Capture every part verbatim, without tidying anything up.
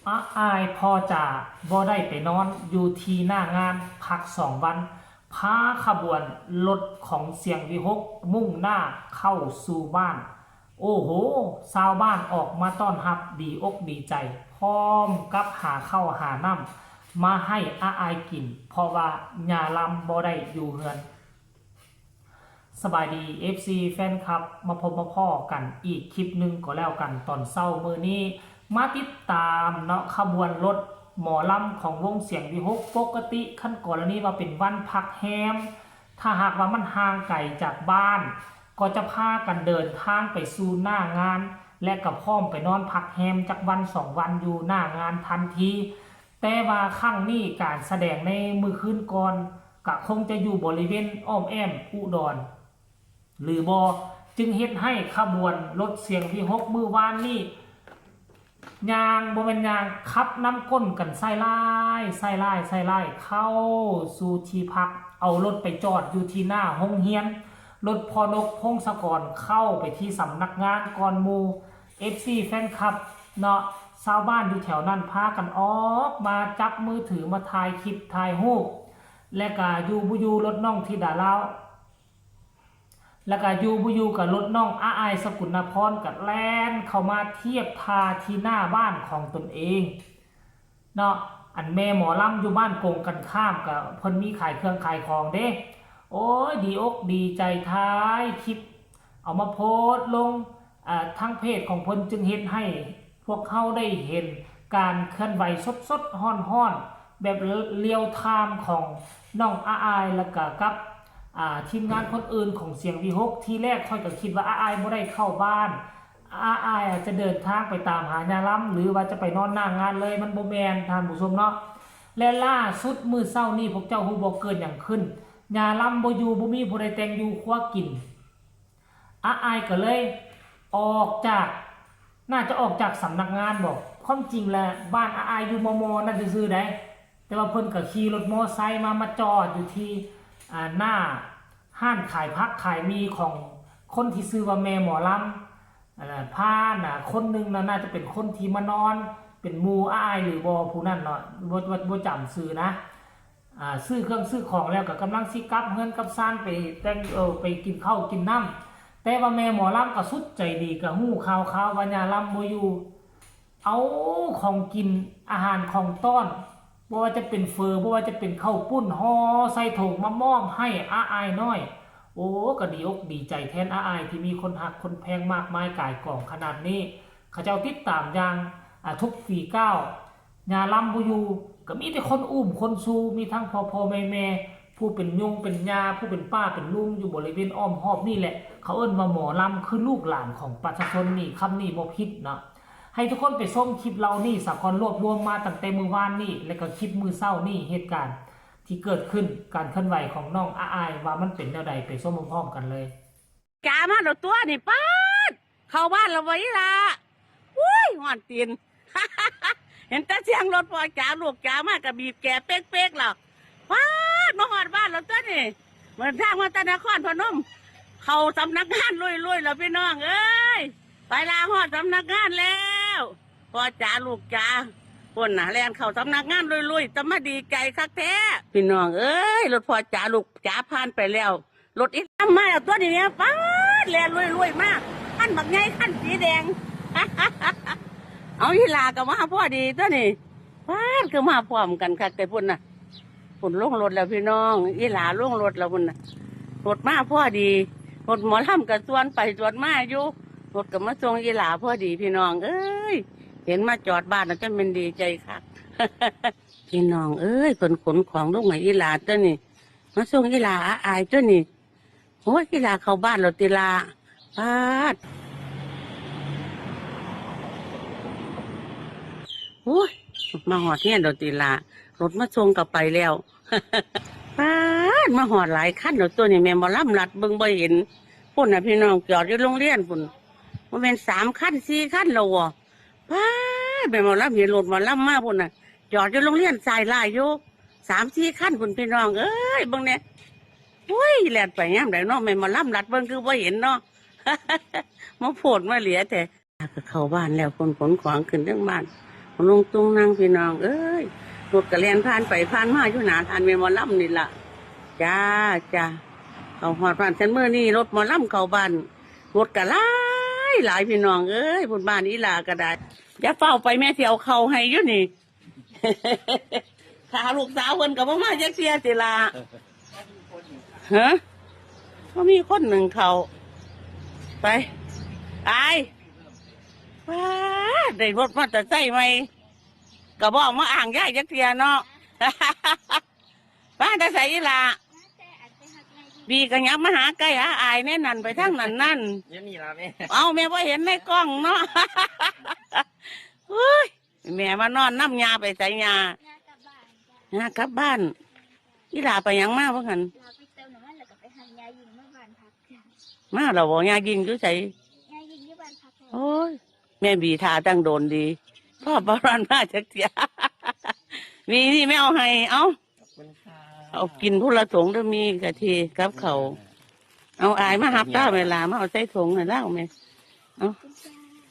อาอายพ่อจ๋าบ่ได้ไปนอนอยู่ที่หน้างานพักสองวัน พาขบวนรถของเสียงวิหกมุ่งหน้าเข้าสู่บ้าน โอ้โห ชาวบ้านออกมาต้อนรับดีอกดีใจ พร้อมกับหาข้าวหาน้ำมาให้อาอายกิน เพราะว่าย่าลำบ่ได้อยู่เฮือน สบายดี เอฟซี แฟนคลับ มาพบมาพ้อกันอีกคลิปหนึ่งก็แล้วกัน ตอนเช้ามื้อนี้ มาติดตามเนาะ ขบวนรถหมอลำของวงเสียงวิหก ปกติคันกรณีว่าเป็นวันพักแฮม ถ้าหากว่ามันห่างไกลจากบ้าน ก็จะพากันเดินทางไปสู่หน้างาน และก็พร้อมไปนอนพักแฮมจักวันสองวันอยู่หน้างานทันที แต่ว่าครั้งนี้การแสดงในมื้อคืนก่อน ก็คงจะอยู่บริเวณอ้อมแอ้มอุดร หรือบ่ จึงเฮ็ดให้ขบวนรถเสียงวิหกมื้อวานนี้ ย่าง บ่แม่นย่าง ขับนำก้นกันไส้ลายไส้ลายไส้ลายเข้าสู่ที่พัก เอารถไปจอดอยู่ที่หน้าโรงเรียน รถพ่อนก พงศกร เข้าไปที่สำนักงานก่อนหมู่ เอฟซี แฟนคลับเนาะ ชาวบ้านอยู่แถวนั้นพากันออกมาจับมือถือมาถ่ายคลิปถ่ายรูป และก็อยู่บ่อยู่รถน้องธิดาลาว แล้วก็อยู่บ่อยู่กับรถน้องอาอายสกุลนพรก็แล่นเข้ามาเทียบท่าที่หน้าบ้านของตนเองเนาะ อันแม่หมอลำอยู่บ้านกงกันข้ามกับเพิ่นมีขายเครื่องขายของเด้ โอ้ย ดีอกดีใจถ่ายคลิป เอามาโพสต์ลง อ่า ทางเพจของเพิ่นจึงเฮ็ดให้พวกเฮาได้เห็นการเคลื่อนไหวสดๆ ฮ้อนๆ แบบเรียลไทม์ของน้องอาอาย แล้วก็กับ อ่า ทีมงานคนอื่นของเสียงวิหก ทีแรกข้อยก็คิดว่าอาอายบ่ได้เข้าบ้าน อาอายอาจจะเดินทางไปตามหาย่าลำ หรือว่าจะไปนอนหน้างานเลย มันบ่แม่น ท่านผู้ชมเนาะ และล่าสุดมื้อเช้านี้พวกเจ้าฮู้บ่เกิดหยังขึ้น ย่าลำบ่อยู่ บ่มีผู้ใดแต่งอยู่ครัวกิน อาอายก็เลยออกจาก น่าจะออกจากสำนักงานบ่ ความจริงแล้วบ้านอาอายอยู่มอมอนั่นซื่อๆ ได้ แต่ว่าเพิ่นก็ขี่รถมอไซค์มา มาจอดอยู่ที่ อ่า หน้าร้านขายผักขายหมี่ของคนที่ชื่อว่าแม่หมอลำ อ่า พาน่ะ คนหนึ่งน่ะ น่าจะเป็นคนที่มานอน เป็นหมู่อาอายหรือบ่ ผู้นั้นเนาะ บ่ บ่ บ่จำชื่อนะ อ่า ซื้อเครื่องซื้อของแล้วก็กำลังสิกลับเฮือนกลับซานไปแต่ง เอ่อ ไปกินข้าวกินน้ำ แต่ว่าแม่หมอลำก็สุดใจดี ก็ฮู้ข่าวๆ ว่าย่าลำบ่อยู่ เอาของกินอาหารของต้อน บ่ว่าจะเป็นเฝอ บ่ว่าจะเป็นข้าวปุ้น ห่อใส่ถุงมามอบให้อาอายน้อย โอ้ ก็ดีอกดีใจแทนอาอายที่มีคนฮักคนแพงมากมายก่ายกองขนาดนี้ เขาเจ้าติดตามอย่าง อ่า ทุกฝีก้าว ย่าลำบ่อยู่ ก็มีแต่คนอุ้มคนซู มีทั้งพ่อพ่อแม่แม่ ผู้เป็นยงเป็นย่า ผู้เป็นป้าเป็นลุงอยู่บริเวณอ้อมฮอบนี่แหละ เขาเอิ้นว่าหมอลำคือลูกหลานของประชาชนนี่ คำนี้บ่ผิดเนาะ ให้ทุกคนไปชมคลิปเหล่านี้สะก่อน รวบรวมมาตั้งแต่มื้อวานนี้ และก็คลิปมื้อเช้านี้ เหตุการณ์ที่เกิดขึ้น การเคลื่อนไหวของน้องอาอายว่ามันเป็นแนวใด ไปชมพร้อมๆ กันเลย จ๋ามาแล้วตัวนี่ ป๊าด เข้าบ้านแล้วบ่อีหล่า อุ้ย ฮ้อนตีน เห็นแต่เสียงรถพ่อจ๋าลูกจ๋ามาก็บีบแกเป๊กๆ แล้ว ป๊าด มาฮอดบ้านแล้วตัวนี่ เดินทางมาแต่นครพนม เข้าสำนักงานลุยๆ แล้วพี่น้องเอ้ย ไปลาฮอดสำนักงานแล้ว พ่อจ๋าลูกจ๋า พุ่นน่ะ แล่นเข้าสำนักงานลุยๆ แต่มาดีใจคักแท้ พี่น้องเอ้ย รถพ่อจ๋าลูกจ๋าผ่านไปแล้ว รถอีหล่ามาแล้วตัวนี้เนี่ย ป๊าด แล่นลุยๆ มา คันบักใหญ่ คันสีแดง เอาอีหล่าก็มาพอดีตัวนี้ ป๊าด คือมาพร้อมกันคักแต่พุ่นน่ะ พุ่นลงรถแล้วพี่น้อง อีหล่าลงรถแล้วพุ่นน่ะ รถมาพอดี รถหมอลำก็สวนไปสวนมาอยู่ รถก็มาส่งอีหล่าพอดีพี่น้องเอ้ย เห็นมาจอดบ้านแล้วจนเป็นดีใจคัก พี่น้องเอ้ย เพิ่นขนของลงให้อีหล่าตัวนี้ มาส่งอีหล่าอาอายตัวนี้ โอ้ย อีหล่าเข้าบ้านแล้วติล่ะ ป๊าด โอ้ย มาฮอดเฮือนแล้วติล่ะ รถมาส่งก็ไปแล้ว ป๊าด มาฮอดหลายคันแล้วตัวนี้ แม่หมอลำลัดเบิ่งบ่เห็น พุ่นน่ะพี่น้อง จอดอยู่โรงเรียนพุ่น บ่แม่นสามคันสี่คันแล้วบ่ ป๊าด แม่หมอลำเห็นรถหมอลำมาพุ่นน่ะ จอดอยู่โรงเรียนสายลายอยู่ สามสี่คันพุ่นพี่น้องเอ้ย เบิ่งแหน่ โอ้ย แล่นไปยามใดเนาะ แม่หมอลำลัดเบิ่งคือบ่เห็นเนาะ มาโพดมาเหลือแท้ ก็เข้าบ้านแล้ว ขน ขนของขึ้นเทิงบ้าน ลุงตุงนั่งพี่น้องเอ้ย รถกะแล่นผ่านไปผ่านมาอยู่หน้าร้านแม่หมอลำนี่ล่ะ จ้า จ้า เขาฮอดบ้านฉันมื้อนี้ รถหมอลำเข้าบ้าน รถกะหลายหลายพี่น้องเอ้ย บุญบ้านอีหล่าก็ได้ อย่าเฝ้าไปแม่สิเอาเข้าให้อยู่นี่ ถ้าลูกสาวเพิ่นก็บ่มาจักเทื่อติล่ะ ฮะ บ่มีคนหนึ่งเข้า ไป อาย ว้า ได้รถมอเตอร์ไซค์ใหม่ ก็บ่เอามาอ้างยายจักเทื่อเนาะ มาแต่ไสอีหล่ะ บีก็ยับมาหาใกล้หาอายแน่นั่นไปทางนั้นนั่น ยังมีล่ะแม่ เอาแม่บ่เห็นในกล้องเนาะ เฮ้ย แม่มานอนนำย่าไปไสย่า ย่ากลับบ้านจ้ะ ย่ากลับบ้าน อีหล่าไปหยังมาบ่หั่น ลาไปเติมน้ำมันแล้วก็ไปหาย่ายิงมาบ้านพักจ้ะ มาแล้วบ่ ย่ายิงอยู่ไส ย่ายิงอยู่บ้านพักจ้ะ โอ้ย แม่บีท่าตั้งโดนดี พ่อบ่ร้อนมาจักเทื่อ มีนี่แม่เอาให้ เอา ขอบคุณค่ะ เอากินผู้ละถุงเด้อ มีกะทิกับเขาว เอาอายมาหับตาเวลา มาเอาใส่ถุงให้ลาวแม่ เอา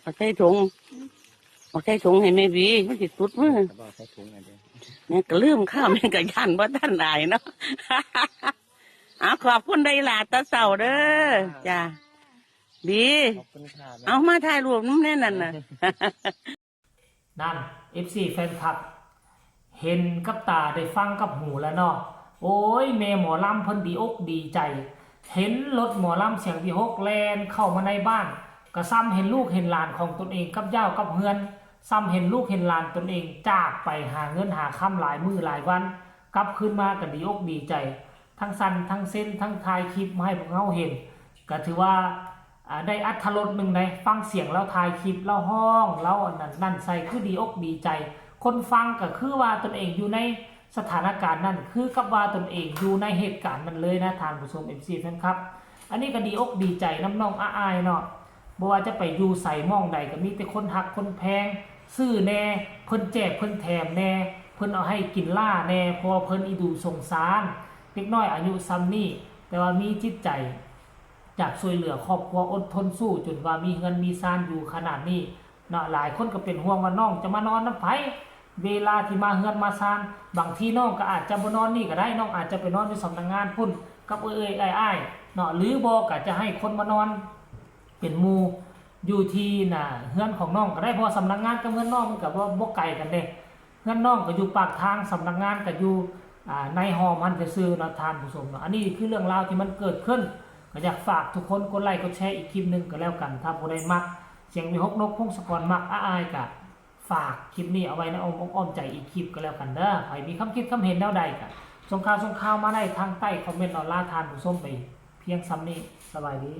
เอาใส่ถุง เอาใส่ถุงให้แม่บี มันสิตุดมือ ก็บอกใส่ถุงหน่อยเด้อ แม่ก็ลืมข้าว แม่ก็ย่านบ่ทันอายเนาะ เอาขอบคุณได้อล่ะตาเศร้าเด้อ จ้า บี ขอบคุณค่ะแม่ เอามาถ่ายรูปนำแน่นั่นน่ะ นั่น เอฟซี แฟนคลับ เห็นกับตาได้ฟังกับหูแล้วเนาะ โอ้ย แม่หมอลำเพิ่นดีอกดีใจ เห็นรถหมอลำเสียงวีหกแล่นเข้ามาในบ้าน ก็ส่ำเห็นลูกเห็นหลานของตนเองกับเหย้ากับเฮือน ส่ำเห็นลูกเห็นหลานตนเองจากไปหาเงินหาคำหลายมื้อหลายวัน กลับคืนมาก็ดีอกดีใจ ทั้งสั่นทั้งเซ็นทั้งถ่ายคลิปมาให้พวกเฮาเห็น ก็ถือว่า อ่า ได้อรรถรสหนึ่งได๋ ฟังเสียงลาวถ่ายคลิป ลาวฮ้อง ลาวอันนั้นนั่นใส่ คือดีอกดีใจ คนฟังก็คือว่าตนเองอยู่ในสถานการณ์นั้น คือกับว่าตนเองอยู่ในเหตุการณ์นั้นเลยนะ ท่านผู้ชม เอฟซี แฟนคลับ อันนี้ก็ดีอกดีใจนำน้องอาอายเนาะ บ่ว่าจะไปอยู่ไสหม่องใดก็มีแต่คนฮักคนแพง ซื้อแหน่ เพิ่นแจกเพิ่นแถมแหน่ เพิ่นเอาให้กินหล้าแหน่ เพราะว่าเพิ่นอีดูสงสาร เด็กน้อยอายุส่ำนี้ แต่ว่ามีจิตใจ อยากช่วยเหลือครอบครัว อดทนสู้จนว่ามีเฮือนมีซานอยู่ขนาดนี้เนาะ หลายคนก็เป็นห่วงว่าน้องจะมานอนนำไผ เวลาที่มาเฮือนมาซาน บางทีน้องก็อาจจะบ่นอนนี่ก็ได้ น้องอาจจะไปนอนอยู่สำนักงานพุ้น กับเอื้อยๆอ้ายๆเนาะ หรือบ่ก็จะให้คนมานอนเป็นหมู่อยู่ที่หน้าเฮือนของน้องก็ได้ เพราะว่าสำนักงานกับเฮือนน้องมันก็บ่ บ่ไกลกันเด้ เฮือนน้องก็อยู่ปากทาง สำนักงานก็อยู่ อ่า ในฮอมหั้นซื่อๆเนาะ ท่านผู้ชมเนาะ อันนี้คือเรื่องราวที่มันเกิดขึ้น ก็อยากฝากทุกคนกดไลค์กดแชร์อีกคลิปหนึ่งก็แล้วกัน ถ้าผู้ใดมักเสียงวีหก นกพงศกร มักอาอายก็ฝากคลิปนี้เอาไว้ในอ้อมอกอ้อมใจอีกคลิปก็แล้วกันเด้อ ใผมีความคิดความเห็นแนวใดก็ส่งข่าวส่งข่าวมาได้ทางใต้คอมเมนต์เนาะ ลาท่านผู้ชมไปเพียงส่ำนี้ สบายดี